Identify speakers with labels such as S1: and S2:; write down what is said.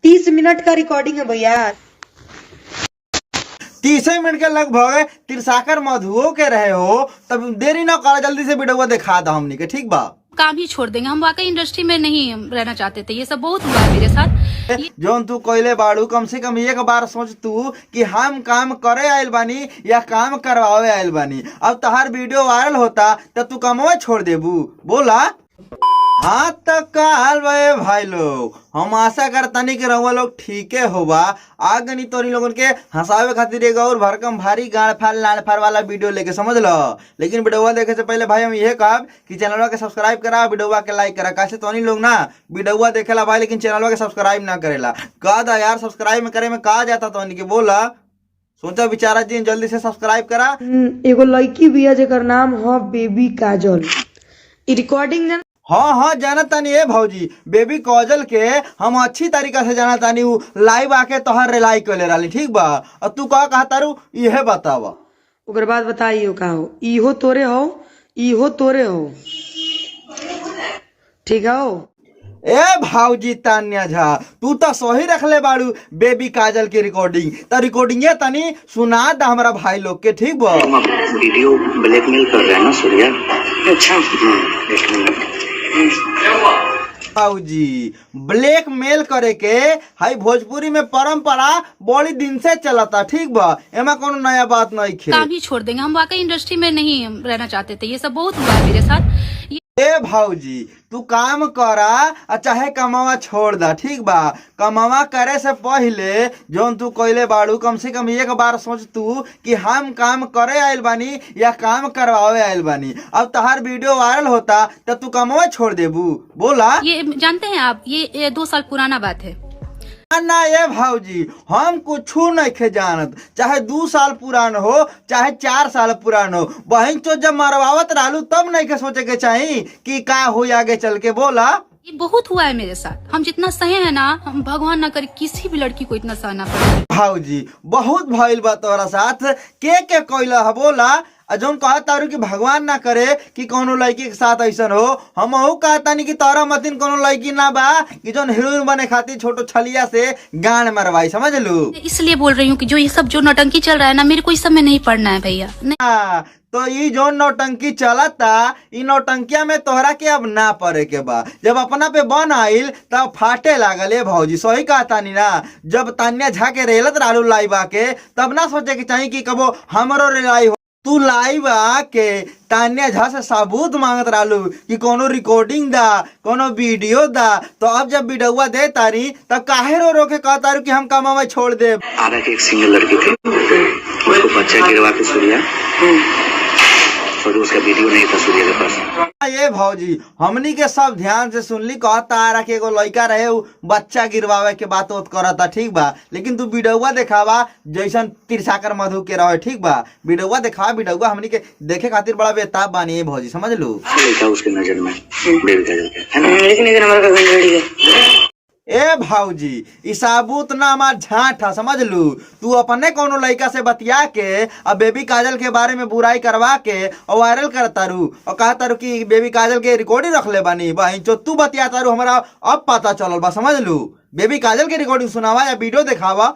S1: 30 minute का recording है भैया।
S2: 30 मिनट के लगभग तिरसाकर मधुओ के रहे हो। तब देरी न कर, जल्दी से वीडियो दिखा दो हमनी के, ठीक बा?
S3: काम ही छोड़ देंगे। हम वाकई इंडस्ट्री में नहीं रहना चाहते थे। ये सब बहुत हुआ है मेरे साथ।
S2: जौन तू कइले बाड़ू, कम से कम एक बार सोच तू कि हम काम करे आइल बानी या काम करवावे आइल बानी। अब तहार वीडियो वायरल होता त तू कमवा छोड़ देबू? बोला। हाँ, त का हाल बा भाई लोग? हम आशा करतानी कि रउआ लोग ठीके होबा। आ गनी तोरी लोगन के हंसावे खातिर एक और भरकम भारी गाड़ फाड़ लाड़ फाड़ वाला वीडियो लेके, समझ लो। लेकिन वीडियोवा देखे से पहले भाई, हम ये कहब कि चैनलवा के सब्सक्राइब करा, वीडियोवा के लाइक करा। कैसे तोनी लोग ना वीडियोवा देखेला भाई, लेकिन चैनलवा के सब्सक्राइब ना करेला। कह दा यार, सब्सक्राइब में करे में कहा जाता तोनी के? बोला, सोचा विचारा जी, जल्दी से सब्सक्राइब करा।
S1: एगो लड़की बिया जेकर नाम ह बेबी काजल। ई रिकॉर्डिंग ना
S2: हाँ, जाना तानी ए भौजी, बेबी काजल के हम अच्छी तरीका से जाना तानी। उ लाइव आके तोहर रिलाई कर ले रही, ठीक बा? और तू का कहा तारू, इहे बतावा।
S1: ओकर बाद बताइयो का हो। इहो तोरे हो, इहो तोरे हो, ठीक हो?
S2: ए भाऊजी तान्या झा, तू तो सही रखले बाड़ू बेबी काजल की रिकॉर्डिंग। त रिकॉर्डिंग तनी सुना दा हमरा भाई लोग के, ठीक बा?
S4: तुम अब वीडियो ब्लैकमेल कर रहे हैं ना सूर्या? अच्छा, एक मिनट।
S2: भाऊजी, ब्लैकमेल करे के हाई भोजपुरी में परंपरा बड़ी दिन से चलता, ठीक बा? एमा कोनो नया बात नहीं खे।
S3: काम ही छोड़ देंगे। हम वाकई इंडस्ट्री में नहीं रहना चाहते थे। ये सब बहुत हुआ है मेरे साथ।
S2: ए भाऊजी, तू काम करा आ चाहे कमावा छोड़ दा, ठीक बा? कमावा करे से पहले जौन तू कइले बाड़ू, कम से कम एक बार सोच तू कि हम काम करे आइल बानी या काम करवावे आइल बानी। अब तहार वीडियो वायरल होता त तू कमावा छोड़ देबू? बोला।
S3: ये जानते हैं आप, ये 2 साल पुराना बात है।
S2: ना ये भाऊजी, हम कुछ नहीं खे जानत। चाहे 2 साल पुरान हो, चाहे 4 साल पुरान हो, बहन चो जब मरवावत रहलू तब नहीं के सोचे के चाही कि का हो आगे चल के? बोला।
S3: ये बहुत हुआ है मेरे साथ। हम जितना सहे हैं ना, हम भगवान ना करे किसी भी लड़की को इतना सहना पड़े।
S2: भाऊजी, बहुत भइल बा तोरा साथ। के के कइला ह, बोला? आ जौन कहत तारू कि भगवान ना करे कि कोनो लड़की के साथ ऐसन हो, हम अहू कहतानी कि तोरा मतिन कोनो लड़की ना बा कि जौन हीरोइन बने खातिर छोटो छलिया से गान मरवाई, समझ लू?
S3: इसलिए बोल रही हूँ कि जो ये सब जो नौटंकी चल रहा है ना, मेरे को इस सब में नहीं पड़ना है भैया, नहीं।
S2: हाँ, तो ई जो नौटंकी चलता, ई नौटंकिया में तोहरा के अब ना पड़े के बा। जब अपना पे बन आइल तब फाटे लागल। ए भौजी, सही कहतानी ना? जब तान्या झा के रेलत रालू लाइव आके, तब ना सोचे के चाही कि कबो हमरो रेलाई हो? तू लाइव आके तान्या झा से सबूत मांगत रालू कि कोनो रिकॉर्डिंग दा, कोनो वीडियो दा। तो अब जब वीडियोवा दे तारी, तब काहे रो रो के कहतारू कि हम कमावे छोड़ दे?
S4: आरा की एक सिंगल लड़की थी, उसको बच्चा गिरवा के सूर्या, और उसका वीडियो नहीं था सूर्या के पास।
S2: ये भौजी, हमनी के सब ध्यान से सुनली। कहता आरा के एगो लड़का रहे, उ बच्चा गिरवावे के बात उत करता, ठीक बा? लेकिन तू वीडियोवा देखावा, जैसन तिरसाकर मधु के रहे, ठीक बा? वीडियोवा देखावा। वीडियोवा हमनी के देखे खातिर बड़ा बेताब बानी ये भौजी, समझ लू?
S4: लड़का उसके नजर में बेबी काजल के है ना?
S1: लेकिन एक नंबर का लड़ी है।
S2: ए भाऊजी, ई साबुत ना हमार झांठा, समझ लू? तू अपने कोनो लड़का से बतिया के अब बेबी काजल के बारे में बुराई करवा के और वायरल कर तारू और कहा तारू कि बेबी काजल के रिकॉर्डिंग रख ले बानी। बहन चो, तू बतिया तारू, हमरा अब पता चलल बा, समझ लू? बेबी काजल के रिकॉर्डिंग सुनावा या वीडियो दिखावा।